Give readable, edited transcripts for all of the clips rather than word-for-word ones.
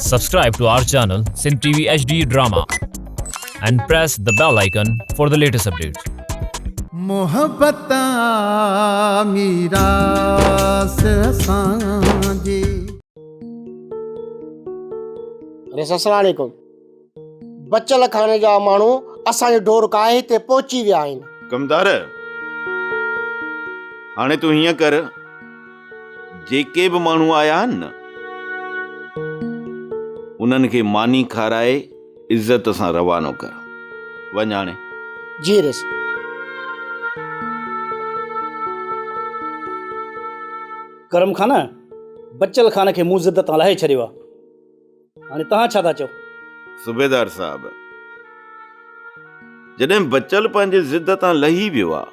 Subscribe to our channel Sindh TV HD Drama and press the bell icon for the latest updates. محبت آ ميراث اسان جي. ريس السلام عليڪم بچل خان جا ماڻهو اسان جي ڍور ڪاهي هتي پهچي ويا آهن. ڪمدار هاڻي تون هيئن ڪر جيڪي به ماڻهو آيا آهن نه انهن کي ماني کارائي عزت سان روانو ڪر. وڃ هاڻي. جي ريس. ڪرم خان، بچل خان کي مون ضد تان لاهي ڇڏيو آهي. هاڻي توهان ڇا ٿا چئو؟ صوبيدار صاحب، جڏهن بچل پنهنجي ضد تان لهي ويو آهي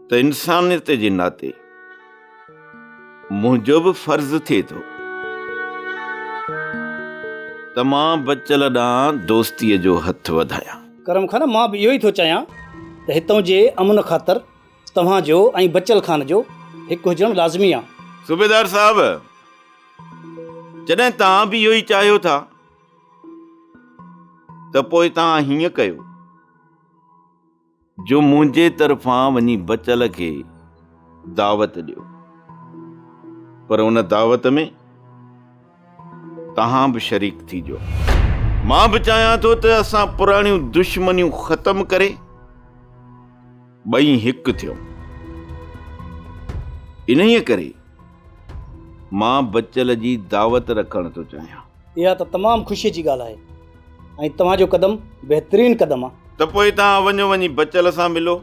ته انسانيت جي ناتي منهنجو به فرض ٿئي ٿو ته مان بچل ڏانهن دوستيء جو هٿ وڌايان. ڪرم خان، مان به اهو ئي ٿو چاهيان ته هتئون جي امن خاطر توهان جو ۽ بچل خان جو هڪ هجڻ لازمي آ. صوبيدار صاحب، جڏهن توهان به اهو ئي چاهيو ٿا ته پوء توهان هيئن ڪيو. جو منهنجي طرفان وڃي بچل کي دعوت ڏيو، پر ان دعوت ۾ توهان به شريڪ ٿيجو. مان به چاهيان ٿو ته اسان پراڻيون دشمنيون ختم ڪري ٻئي هڪ ٿيون. انهيء ڪري مان بچل جي دعوت رکڻ ٿو چاهيان. اها ته تمام خوشيء جي ڳالهه آهي. ۽ توهان جو قدم بهترين قدم آ. ته پوء توهان وڃو وڃي بچل سان ملو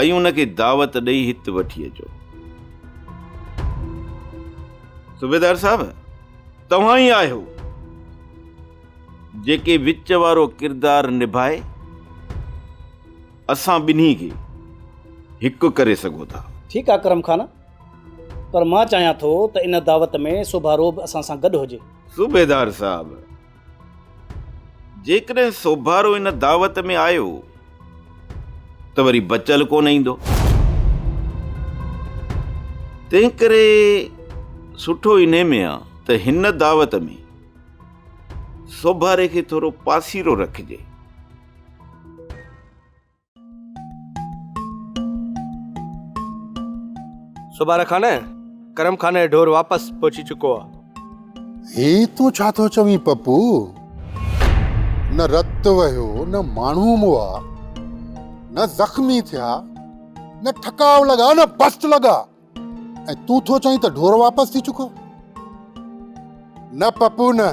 ۽ ان کي دعوت ڏئي هت وٺي اچو. صوبيدار صاحب توهان ئي آهيو جيڪي وچ وارو ڪردار نڀائي اسان ٻنهي کي هڪ ڪري سگهو ٿا. ٺيڪ آ ڪرم خان. پر مان چاهيان ٿو ته ان دعوت ۾ سوڀارو به اسان سان گڏ هجي. صوبيدار صاحب، جيڪڏهن سوڀارو ان دعوت ۾ آيو ته وري بچل ڪونه ايندو. تنهنڪري سٺو انهي ۾ آ ته هن دعوت ۾ سوڀاري کي ٿورو پاسيرو رکجي. سوڀارا خان، ڪرم خان جو ڍور واپس پهچي چڪو آ. هي تون ڇا ٿو چوين پپو؟ نه رت وهيو، نه ماڻهو مئا، نه زخمي ٿيا، نه ٺڪاء لڳا، نه بست لڳا ۽ تون ٿو چوين ته ڍور واپس ٿي چڪو؟ نه پپو نه.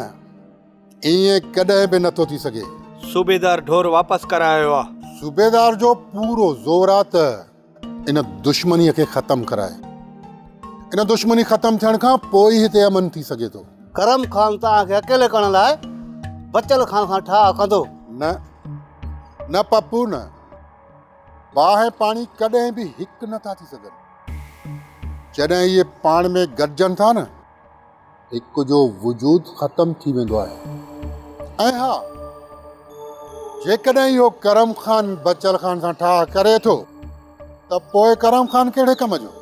ائين ڪڏهن به نٿو ٿي سگهي. صوبيدار ڍور واپس ڪرايو آ. صوبيدار جو پورو زور آ ته ان دشمنيء کي ختم ڪرائي. ان دشمني ختم ٿيڻ کان پوء ئي هتي امن ٿي سگهي ٿو. ڪرم خان توهان کي اڪيلي ڪرڻ لاء بچل خان سان ٺاهه ڪندو. نه نه پپو نه. باهه ۽ پاڻي ڪڏهن به هڪ نٿا ٿي سگهن. جڏهن اهي پاڻ ۾ گڏجن ٿا نه. هڪ جو وجود ختم ٿي ويندو آهي ۽ ها جيڪڏهن اهو ڪرم خان بچل خان سان ٺاهه ڪري ٿو ته پوء ڪرم خان ڪهڙي ڪم جو؟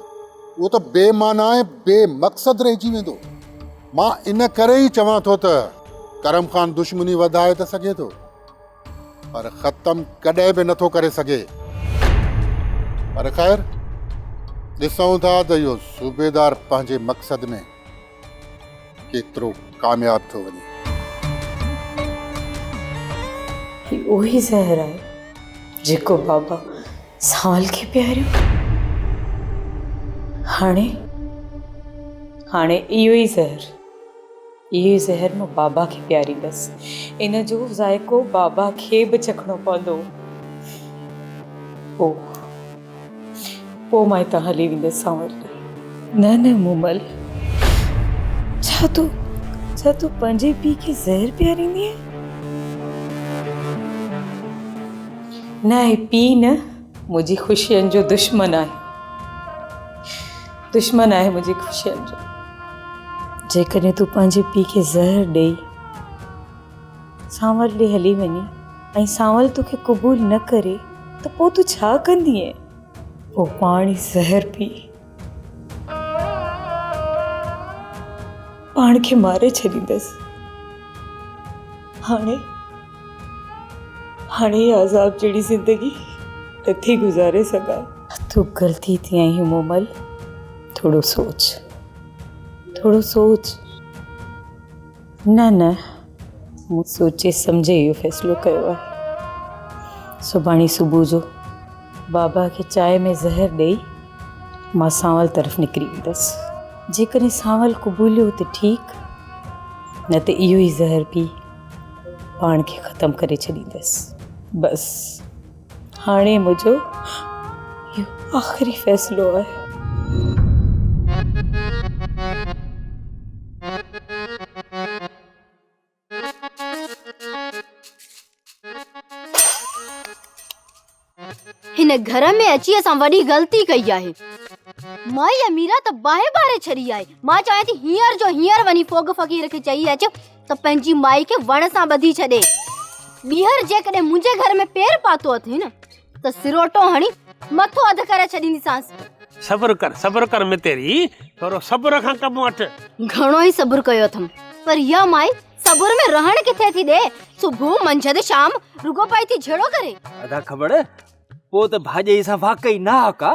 اهو ته بي معنيٰ ۽ بي مقصد رهجي ويندو. مان ان ڪري ئي چوان ٿو ته ڪرم خان دشمني وڌائي ته سگهي ٿو پر ختم ڪڏهن به نٿو ڪري سگهي. پر خير ڏسون ٿا ته اهو صوبيدار پنهنجي مقصد ۾ ڪيترو ڪامياب ٿو وڃي. هي اهو ئي زهر آهي جيڪو بابا سانول کي پياريو. هاڻي هاڻي اهو ئي زهر اهو ئي زهر مان بابا کي پياريندس. ان جو ذائقو بابا کي به چکڻو پوندو. پوء پوء مان هتان هلي ويندس سانول. نه نه مومل، ڇا تون ڇا تون پنهنجي پيء کي زهر پياريندينء؟ نه هي پيء نه منهنجي خوشين جو دشمن آهي. دشمن آهي منهنجي خوشين جو. جيڪڏهن تون پنهنجي پيء کي زهر ڏيئي سانول ڏي هلي وڃين ۽ سانول توکي قبول نه ڪري ته پوء تون ڇا ڪندينء؟ پوء پاڻ ئي زهر پي. پاڻ کي ماري ڇڏيندس. هاڻي هاڻي اها عذاب جهڙي زندگي نٿي گذاري سگهان. تون غلطي ٿي آهين مومل، ٿورو سوچ، ٿورو سوچ. نه نه، مون سوچي سمجهي اهو فيصلو ڪيو آهي. سڀاڻي صبح جو بابا کي چانهه ۾ زهر ڏئي مان سانول طرف نڪري ويندس. جيڪڏهن سانول قبوليو ته ٺيڪ، نه ته اهو ئي زهر پي پاڻ کي ختم ڪري ڇڏيندس. بس هاڻي منهنجو اهو آخري فيصلو آهي. هن گهر ۾ اچي اسان وڏي غلطي ڪئي آهي. مائي اميرا ته باهه ٻاري ڇڏي آهي. مان چاهيان ٿي هينئر جو هينئر وڃي ڦوڳ فقير کي چئي اچ ته پنهنجي مائي کي وڻ سان ٻڌي ڇڏي. ٻيهر جيڪڏهن منهنجي گهر ۾ پير پاتو اٿئي نه ته سروٽو هڻي مٿو اڌ ڪري ڇڏينديسانس. صبر ڪر، صبر ڪر متيري، ٿورو صبر کان ڪم وٺ. گهڻو ئي صبر ڪيو اٿم، پر اها مائي صبر ۾ رهڻ ڪٿي ٿي ڏي. صبح، منجهند، شام رڳو پئي ٿي جهيڙو ڪري. ادا کٻڙ، پوء ته ڀاڄائي سان واقعي ناحق آ.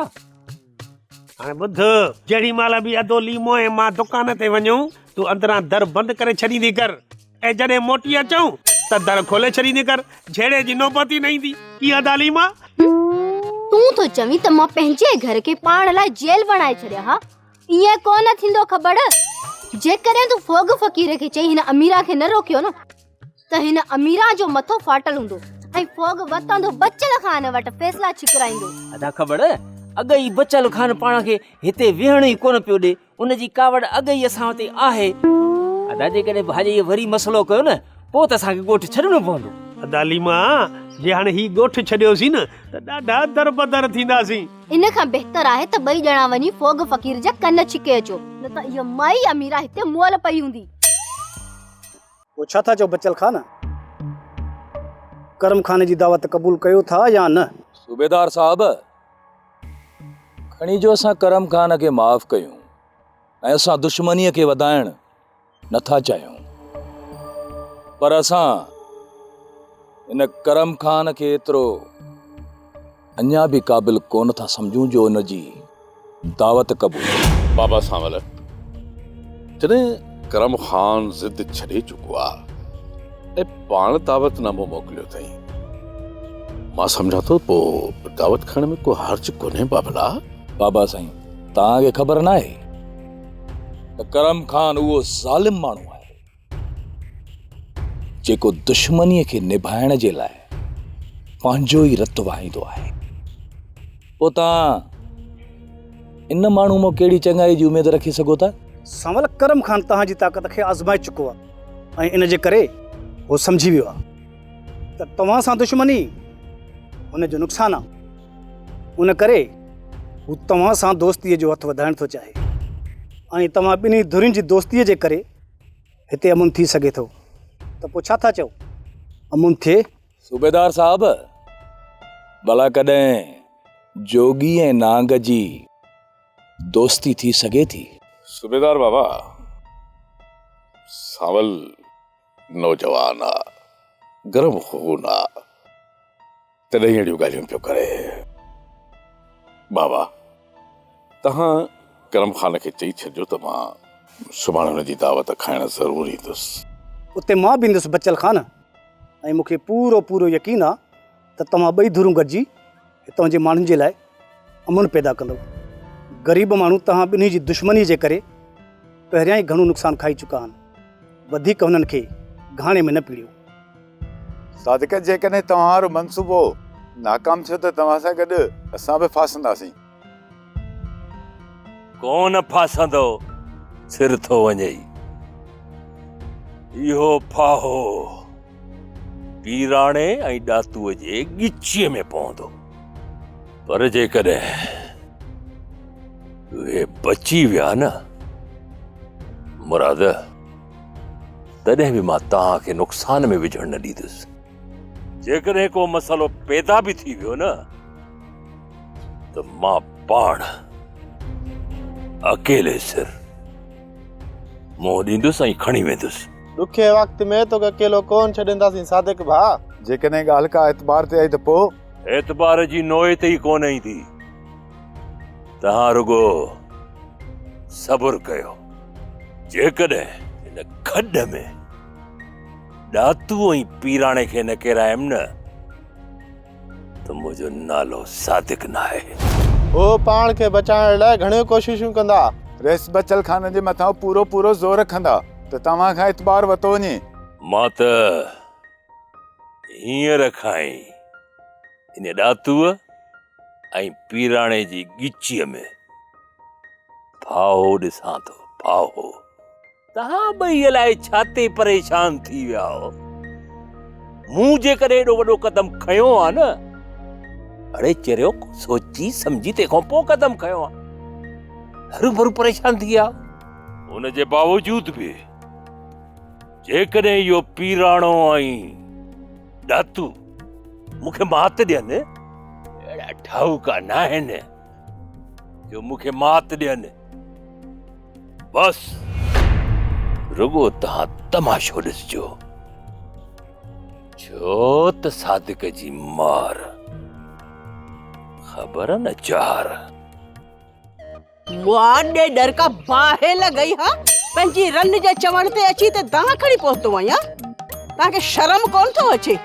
هاڻي ٻڌ، جهڙي مهل به ادو ليمو ۽ مان دڪان تي وڃون، تون اندران در بند ڪري ڇڏيندي ڪر ۽ جڏهن موٽي اچون ته در کولي ڇڏيندي ڪر، جهيڙي جي نوبت ئي نه ايندي. ڪيئن ادا ليما؟ تون ٿو چوين ته مان پنهنجي گهر کي پاڻ لاء جيل بڻائي ڇڏيان ها؟ ائين ڪو نه ٿيندو کٻڙ. جيڪڏهن تون ڦوڳ فقير کي چئي هن اميران کي نه روڪيو نه ته هن اميران جو مٿو ڦاٽل هوندو ۽ ڦوڳ وتندو بچل خان وٽ فيصلا ڇڪرائيندو. ادا کٻڙ، اڳ ئي بچل خان پاڻ کي هتي ويهڻ ئي ڪونه پيو ڏي، ان جي ڪاوڙ اڳ ئي اسان تي آهي. ادا جيڪڏهن ڀاڄائيء وري مسئلو ڪيو نه پوء ته اسان کي ڳوٺ ڇڏڻو پوندو. ادا ليما، جي هاڻي هي ڳوٺ ڇڏيوسين نه ته ڏاڍا دربدر ٿينداسين. ان کان بهتر آهي ته ٻئي ڄڻا وڃي ڦوڳ فقير جا ڪن ڇڪي اچو، نه ته اها مائي اميرا هتي مئل پئي هوندي. پوء ڇا ٿا چئو بچل خان؟ ڪرم خان جي دعوت قبول ڪيو ٿا يا نه؟ صوبيدار صاحب، کڻي جو اسان ڪرم خان کي معاف ڪيون ۽ اسان دشمنيء کي وڌائڻ نٿا چاهيون، پر اسان ان ڪرم خان کي ايترو اڃا به قابل ڪونه ٿا سمجهون جو ان جي دعوت قبول ڪيون. بابا سانول، جڏهن ڪرم خان ضد ڇڏي چڪو آ ۽ پاڻ دعوت نامو موڪليو اٿئي، مان سمجهان ٿو پوء دعوت کائڻ ۾ ڪو حرج ڪونهي بابلا. بابا سائين، توهان کي خبر ناهي ته ڪرم خان اهو ظالم ماڻهو آهي جيڪو دشمنيء کي نڀائڻ جي لاء پنهنجو ئي رت وهائيندو آهي. پوء توهان ان ماڻهو مان ڪهڙي چڱائي جي اميد رکي سگهو ٿا؟ سانول، ڪرم خان توهان جي طاقت کي آزمائي چڪو آهي ۽ ان جي ڪري هو سمجهي ويو آهي ته توهان سان دشمني هن جو نقصان آهي. ان ڪري هو توهان سان دوستيء جو هٿ وڌائڻ ٿو چاهي ۽ توهان ٻنهي ڌرين جي دوستيء جي ڪري هتي امن ٿي سگهي ٿو ته پوء ڇا ٿا چئو؟ امن ٿئي؟ صوبيدار صاحب، ڀلا ڪڏهن جوڳي ۽ نانگ جي دوستي ٿي سگهي ٿي؟ صوبيدار بابا، سانول نوجوان آ، گرم خون آ، تڏهن اهڙيون ڳالهيون پيو ڪري. بابا، توهان ڪرم خان کي چئي ڇڏجو ته مان سڀاڻي هن جي دعوت کائڻ ضرور ايندس. اتي مان به ايندس بچل خان ۽ مون کي پورو پورو يقين آ ته توهان ٻئي ڌرون گڏجي هتان جي ماڻهن جي لاء امن پيدا ڪندؤ. غريب ماڻهو توهان ٻنهي جي دشمني جي ڪري پهريان ئي گهڻو نقصان کائي چڪا آهن. وڌيڪ هنن کي گهاڻي ۾ نه پيڙيو. صادق، جيڪڏهن توهان وارو منصوبو ناڪام ٿيو ته توهان سان گڏ اسان به ڦاسنداسين. ڪونه ڦاسندو، سر ٿو وڃئي. اهو ڦاهو پيراڻي ۽ ڏاتوء جي ڳچيء ۾ پوندو. پر جيڪڏهن اهي بچي ويا نه مراد! تڏهن به مان توهان کي نقصان ۾ وجهڻ نه ڏيندس. جيڪڏهن ڪو مسئلو پيدا به ٿي ويو نه ته مان پاڻ اڪيلي سر منهن ڏيندس ۽ کڻي ويندس. ڏکئي وقت ۾ توکي اڪيلو ڪونه ڇڏينداسين صادق ڀاء. جيڪڏهن ڳالهه ڪا اعتبار تي آئي ته پوء؟ اعتبار جي نوعيت ئي ڪونه ايندي. توهان رڳو صبر ڪيو. جيڪڏهن هن کڏ ۾ ڏاتو ۽ پيراڻي کي نه ڪيرايم نه ته منهنجو نالو صادق ناهي. هو پاڻ کي بچائڻ لاء گهڻيون ڪوششون ڪندا. رئيس بچل خان جي مٿان پورو پورو زور رکندا ته توهان کان اعتبار ورتو وڃي. مان ته هينئر کان ئي ان ڏاتوء ۽ پيراڻي جي ڳچيء ۾ ڦاهو ڏسان ٿو، ڦاهو. توهان ٻئي الائي ڇا تي پريشان ٿي ويا آهيو. مون جيڪڏهن ايڏو وڏو قدم کنيو آهي نه، اڙي چريو سوچي سمجهي تنهن کان پوء قدم کنيو آهي. هروڀرو پريشان ٿي ويا آهيو. ان جي باوجود به جيڪڏهن اهو پيراڻو ۽ ڏاتو مون کي مات ڏين، اهڙا ٺاهوڪا ناهن جو مون کي مات ڏين. بس رڳو توهان تماشو ڏسجو، ڇو ته صادق جي مار خبر نه چار. مئا ڏيڏر ڪا باهه لڳئي ها، پنهنجي رن جي چوڻ تي اچي هتي دانهن کڻي پهتو آهيان. توهان کي شرم ڪونه ٿو اچي؟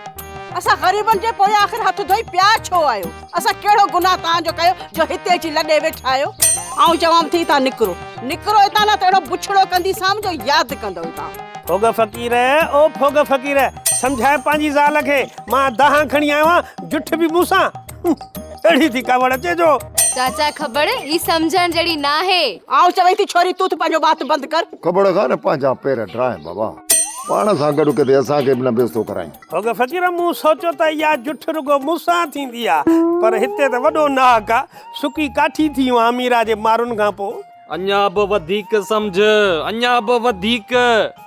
اسان غريبن جي پويان آخر هٿ ڌوئي پيا ڇو آهيو؟ اسان ڪهڙو گناهه توهان جو ڪيو جو هتي اچي لڏي ويٺا آهيو؟ آئون چوان ٿي هتان نڪرو، نڪرو هتان نه ته اهڙو بڇڙو ڪنديسانو جو ياد ڪندؤ هتان. ڦوڳ فقير، او ڦوڳ فقير، سمجهاء پنهنجي زال کي، مان دانهن کڻي آيو آهيان، جٺ به مون سان. اهڙي ٿي ڪاوڙ اچي جو. چاچا کٻڙ، هي سمجهڻ جهڙي ناهي. آئون چوين ٿي ڇوري تون ته پنهنجو وات بند ڪر. کٻڙ کان نه پنهنجا پير ڊرائين بابا، پاڻ سان گڏ ڪٿي اسان کي به نه بيستو ڪرائين. ڦوڳ فقير، مون سوچيو ته اها جٺ رڳو مون سان ٿيندي آ، پر هتي ته وڏو ناحق آ، سڪي ڪاٺي ٿي ويو آهيان اميرا جي مارن کان پوء. اڃا به وڌيڪ سمجهه، اڃا به وڌيڪ.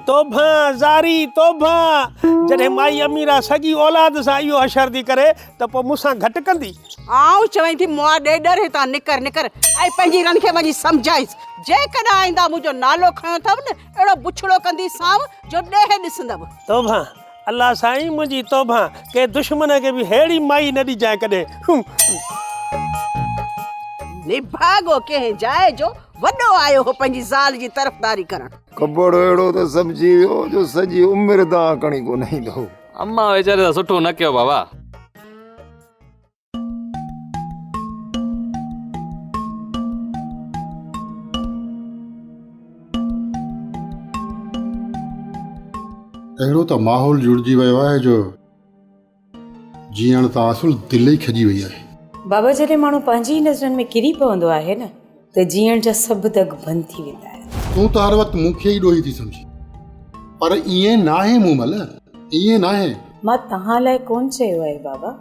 توبهان، زاري، توبهان! جڏهن مائي اميرا سڄي اولاد سان اهو حشر ٿي ڪري ته پوء مون سان گهٽ ڪندي؟ آئون چوين ٿي مئا ڏيڏر هتان نڪر، نڪر ۽ پنهنجي رن کي وڃي سمجهائيس. جيڪڏهن آئنده منهنجو نالو کنيو اٿو نه، اهڙو بڇڙو ڪنديسانو جو ڏيهه ڏسندؤ. توبهان، الله سائين منهنجي توبهان، ڪنهن دشمن کي به ههڙي مائي نه ڏجانء ڪڏهن. نڀاڳو ڪنهن جاء جو وڏو آيو هو پنهنجي زال جي طرفداري ڪرڻ. کٻڙ اهڙو ته سمجهي ويو جو سڄي عمر دانهن کڻي ڪونه ايندو. امان ويچاري سان سٺو نه ڪيو بابا. اهڙو ته ماحول جڙجي ويو آهي جو جيئڻ تان اصل دل ئي کڄي وئي آهي. بابا جڏهن ماڻهو پنهنجي ئي نظرن ۾ ڪري پوندو آهي نه ته جيئڻ جا سڀ دڳ بند ٿي ويندا آهن. تون ته هر وقت مون کي ئي ڏوهي ٿي سمجهين پر ائين ناهي مومل ائين ناهي. مان توهان لاء ڪونه چيو آهي بابا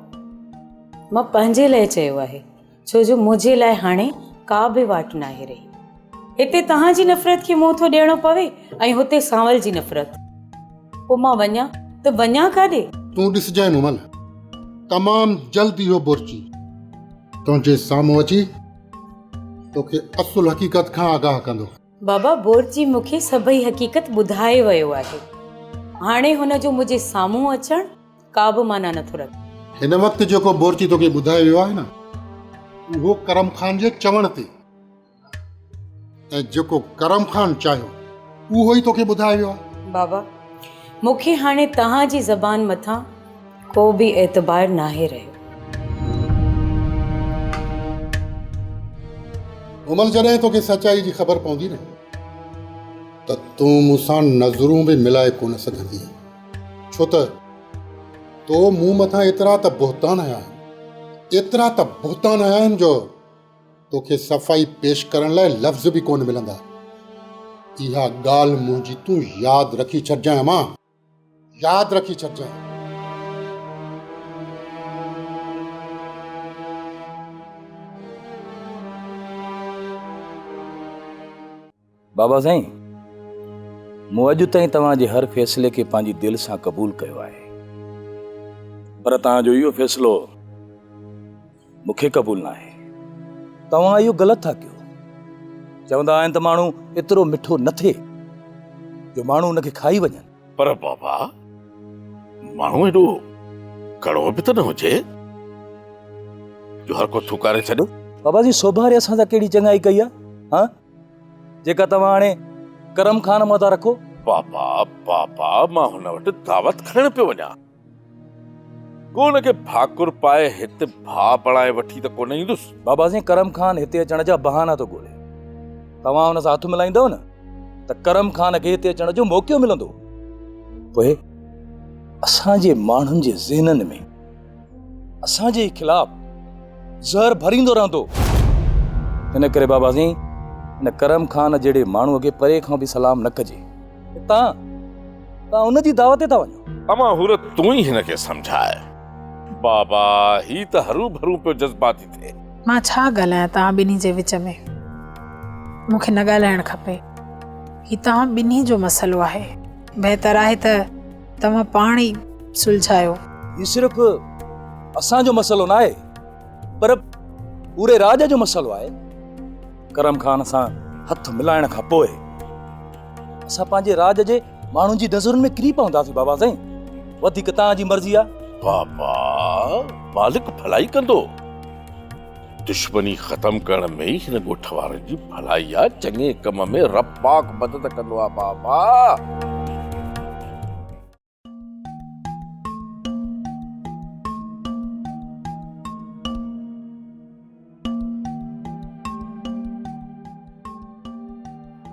مان پنهنجي لاء چيو آهي. ڇو جو منهنجي لاء هاڻي ڪا به واٽ ناهي رهي. هتي توهان جي نفرت کي منهن ٿو ڏيڻو پوي ۽ هتي سانول جي نفرت. پوء مان وڃان ته وڃان ڪاڏي؟ تون ڏسجانء مومل، تمام جلد اهو بورچي تنهنجي سامهون اچي توکي اصل حقيقت کان آگاهه ڪندو. بابا بورچي مون کي سڀئي حقيقت ٻڌائي ويو آهي. هاڻي هن جو منهنجي سامهون اچڻ ڪا به معنيٰ نٿو رکي. هن وقت جيڪو بورچي توکي ٻڌائي ويو آهي نه اهو ڪرم خان جي چوڻ تي ۽ جيڪو ڪرم خان چاهيو اهو ئي توکي ٻڌائي ويو آهي. بابا مون کي هاڻي توهان جي زبان مٿان ڪو به اعتبار ناهي رهيو. مومل جڏهن توکي سچائي جي خبر پوندي نه ته تون مون سان نظرون به ملائي ڪونه سگهندينء. ڇو ته تو مون مٿان ايترا ته بهتان هنيا آهن، ايترا ته بهتان هنيا آهن جو توکي صفائي پيش ڪرڻ لاء لفظ به ڪونه ملندا. اها ڳالهه منهنجي تون ياد رکي ڇڏجانء امان، ياد رکي ڇڏجانء. بابا سائين، مون اڄ تائين توهان جي هر فيصلي کي پنهنجي دل سان قبول ڪيو آهي، پر توهان جو اهو فيصلو مون کي قبول ناهي. توهان اهو غلط ٿا ڪيو. چوندا آهن ته ماڻهو ايترو مٺو نه ٿئي جو ماڻهو ان کي کائي وڃن. پر بابا، ماڻهو ايڏو ڪڙو به ته نه هجي جو هر ڪو ٿوڪاري ڇڏي. بابا جي سوڀاري اسان سان ڪهڙي چڱائي ڪئي آ؟ ها؟ جيڪا توهان هاڻي ڪرم خان مان ٿا رکو. بابا، بابا، مان هن وٽ دعوت کڻڻ پيو وڃان. ڪو ان کي ڀاڪر پائي هت ڀاء بڻائي وٺي ته ڪونه ايندس. بابا سائين ڪرم خان هتي اچڻ جا بهانا ٿو ڳولي. توهان ان سان هٿ ملائيندؤ نه ته ڪرم خان کي هتي اچڻ جو موقعو ملندو. پوء اسان جي ماڻهن جي ذهنن ۾ اسان جي خلاف زهر ڀريندو رهندو. ان ڪري بابا سائين ان ڪرم خان جهڙي ماڻهوء کي پري کان به سلام نه ڪجي. تان تان ان جي دعوت تي ٿا وڃو. امان حور تون ئي هن کي سمجهاء. بابا هي ته هروڀرو پيو جذباتي ٿئي. مان ڇا ڳالهايان توهان ٻنهي جي وچ ۾. مون کي نه ڳالهائڻ کپي. هي توهان ٻنهي جو مسئلو آهي. بهتر آهي ته توهان پاڻ ئي سلجهايو. هي صرف اسان جو مسئلو ناهي پر پوري راڄ جو مسئلو آهي. ڪرم خان سان هٿ ملائڻ کان پوء اسان پنهنجي راڄ جي ماڻهن جي نظرن ۾ ڪري پونداسين بابا سائين. وڌيڪ توهان جي مرضي آ. بابا مالڪ ڀلائي ڪندو. دشمني ختم ڪرڻ ۾ ئي هن ڳوٺ وارن جي ڀلائي آ. چڱي ڪم ۾ رب پاڪ مدد ڪندو آ بابا.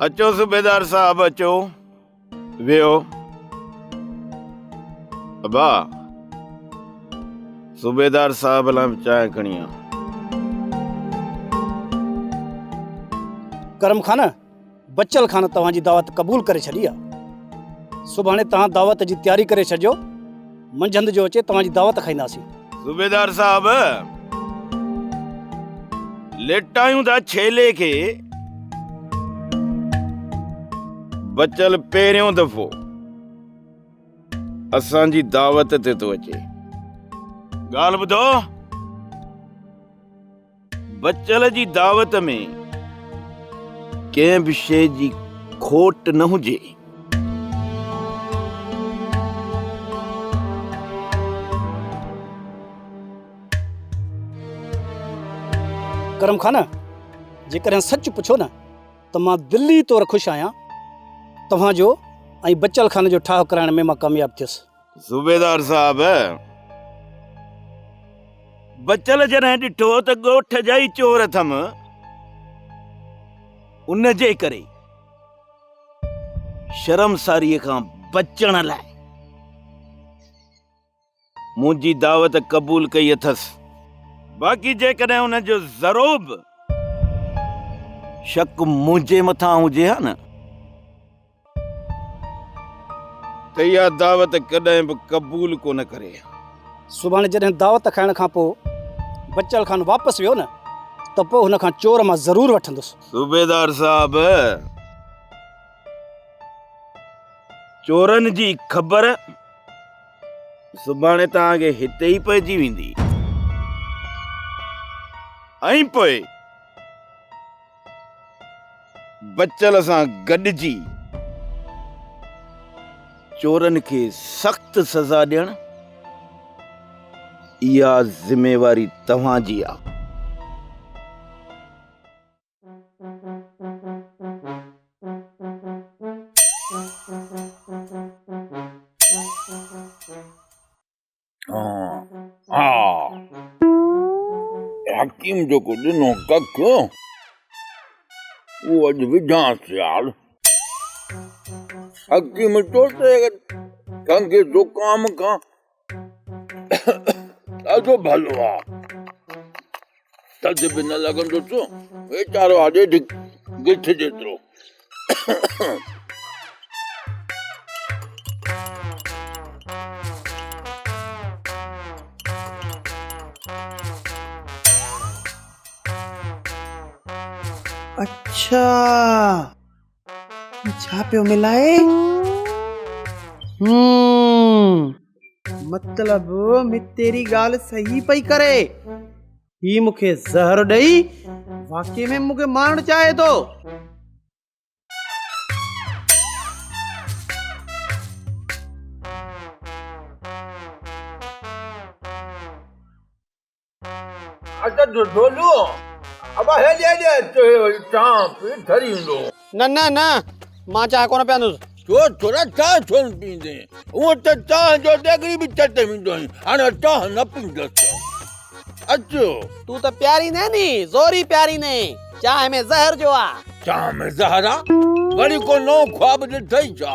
اچو صوبيدار صاحب اچو ويهو. ابا صوبيدار صاحب لاء به چانهه کڻي آ. ڪرم خان بچل خان توهان جي دعوت قبول ڪري ڇڏي آ. سڀاڻي توهان دعوت جي تياري ڪري ڇڏجو. منجهند جو اچي توهان جي دعوت کائينداسين. صوبيدار صاحب، ليٽايون ٿا ڇيلي کي. بچل پهريون دفعو اسان جي دعوت تي ٿو اچي. ڳالهه ٻڌو. بچل جي دعوت ۾ ڪنهن به شيء جي کوٽ نه هجي. ڪرم خان، جيڪڏهن سچ پڇو نه ته مان دلي طور خوش آهيان. توهان جو ۽ بچل خان جو ٺاهه ڪرائڻ ۾ مان ڪامياب ٿيس. صوبيدار صاحب! بچل جڏهن ڏٺو ته ڳوٺ جا ئي چور اٿم، ان جي ڪري شرمساريء کان بچڻ لاء منهنجي دعوت قبول ڪئي اٿس. باقي جيڪڏهن ان جو ذرو به شڪ منهنجي مٿان هجي ها نه، ته اها دعوت ڪڏهن به قبول ڪونه ڪري ها. سڀاڻي جڏهن دعوت کائڻ کان پوء بچل خان واپس ويو نه ته پوء هن کان چور مان ضرور وٺندس. صوبيدار صاحب، چورن جي خبر سڀاڻي توهان کي هتي ئي پئجي ويندي ۽ پوء بچل سان گڏجي چورن کي سخت سزا ڏيڻ اها ذميواري توهان جي آ. ها حڪيم جيڪو ڏنو ڪک اهو اڄ وجهانس يار. حڪيم چيو ته کنگهه زڪام کان ڏاڍو ڀلو آ. ٿڌ به نه لڳندس ويچارو آ ڏيڍ گٺ جيترو. اڇا ڇا پيو ملائي؟ مطلب متيري ڳالهه صحيح پئي ڪري. هي مون کي زهر ڏئي واقعي ۾ مون کي مارڻ چاهي ٿو. اچ ڍولو، ابا هيڏي هيڏي اچ، هي وري چانهه پي ٺري ويندو. نه نه نه، مان چانهه ڪونه پيئندس. ڇو ڇورا چانهه ڇو نه پيئندين؟ هونء ته چانهه جو ديڳڙي به چٽ ويندو آهين، هاڻي چانهه نه پيئندس. اچ. تون ته پياريندين ني، زوري پياريندين. چانهه ۾ زهر جو آ. چانهه ۾ زهر آ؟ وري ڪو نئون خواب ڏٺئي ڇا؟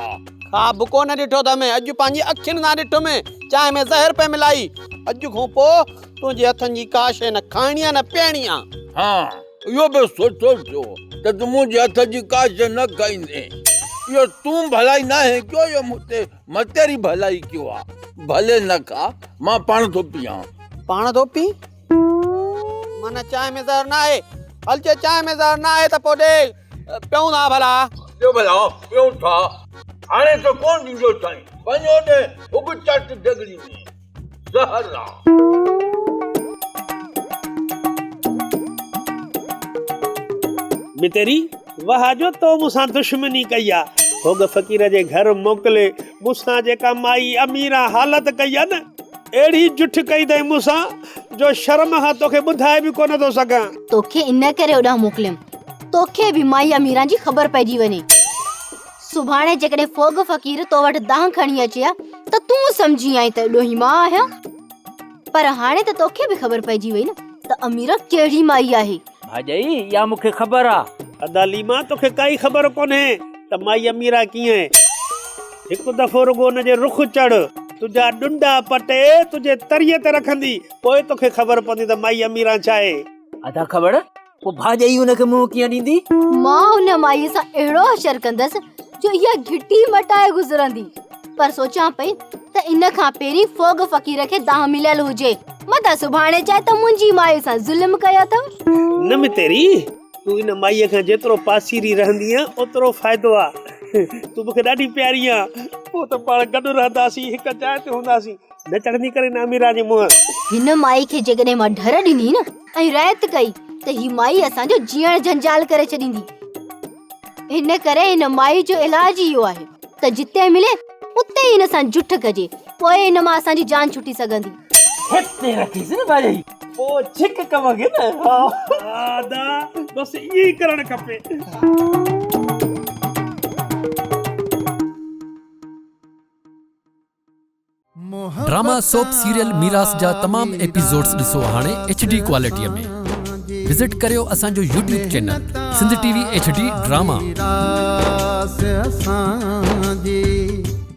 خواب ڪونه ڏٺو اٿم، اڄ پنهنجي اکين سان ڏٺم، چانهه ۾ زهر پئي ملائي. اڄ کان پوء تنهنجي هٿن جي ڪا شيء نه کائڻي آ نه پيئڻي آ. ها، اهو به سٺو ٿيو ته تون منهنجي هٿ جي ڪا شيء نه کائيندين. اهو تون ڀلائي ناهي ڪيو، اهو مون تي متيري ڀلائي ڪيو آ. ڀلي نه کا، مان پاڻ ٿو پيئان. پاڻ ٿو پيئين؟ معنيٰ چانهه ۾ زهر ناهي. هل جي چانهه ۾ زهر ناهي ته پوء ڏي پيئون ٿا ڀلا. ڏيو ڀلا پيئون ٿا. هاڻي ته ڪونه ڏيندو سائين. وڃ هوڏي هگ چٽ ديڳڙي ۾ زهر آ. متيري، واهه جو تو مون سان دشمني ڪئي آ. هوڳ فقير جي گهر موڪلي مون سان جيڪا مائي اميران حالت ڪئي آ نه، اهڙي جٺ ڪئي اٿئي مون سان جو شرم کان توکي ٻڌائي به ڪونه ٿو سگهان. توکي ان ڪري اوڏانهن موڪليم، توکي به مائي اميران جي خبر پئجي وڃي. سڀاڻي جيڪڏهن ڦوڳ فقير تو وٽ دانهن کڻي اچي ها ته تون سمجهين آئين ته ڏوهي مان آهيان. پر هاڻي ته توکي به خبر پئجي وئي نه ته اميران ڪهڙي مائي آهي. ڀاڄائي، اها مون کي خبر آ. ادا ليما، توکي ڪائي خبر ڪونهي ته مائي اميران ڪيئن آهي. هڪ دفعو رڳو ان جي رخ چڙهه، تنهنجا ڏنڊا پٽي تنهنجي تريء تي رکندي، پوء توکي خبر پوندي ته مائي اميران ڇا آهي. ادا کٻڙ، پوء ڀاڄائي ان کي منهن ڪيئن ڏيندي؟ مان ان مائيء سان اهڙو حشر ڪندس جو اها گهٽي مٽائي گذرندي. پر سوچيان پئي ته ان کان پهرين ڦوڳ فقير کي دانهن مليل هجي، متان سڀاڻي چئي ته منهنجي مائيء سان ظلم ڪيو اٿم. نه متيري، تون ان مائيء کان جيترو پاسيري رهندينء اوترو فائدو آ. تون مون کي ڏاڍي پياري آن. پوء ته پاڻ گڏ رهنداسين، هڪ جاء تي هونداسين. نه چڙهندي ڪرين اميران جي منهن. هن مائي کي جيڪڏهن مان ڍر ڏني نه ۽ رعايت ڪئي ته هي مائي اسان جو جيئڻ جنجال ڪري ڇڏيندي. ان ڪري هن مائي جو علاج ئي اهو آهي ته جتي ملي اتي ئي هن سان جٺ ڪجي، پوء هن مان اسان جي جان ڇٽي سگهندي. هتي رکيس نه ڀائي، پوء ڇڪ ڪم کي نه. ها ادا، بس ائين ئي ڪرڻ کپي. ڊراما سوپ سيريل ميراث جا تمام ايپيسوڊز ڏسو هاڻي ايڇ ڊي ڪوالٽي ۾ وزٽ ڪريو اسان جو YouTube channel Sindh T V H D drama. ميراث اسان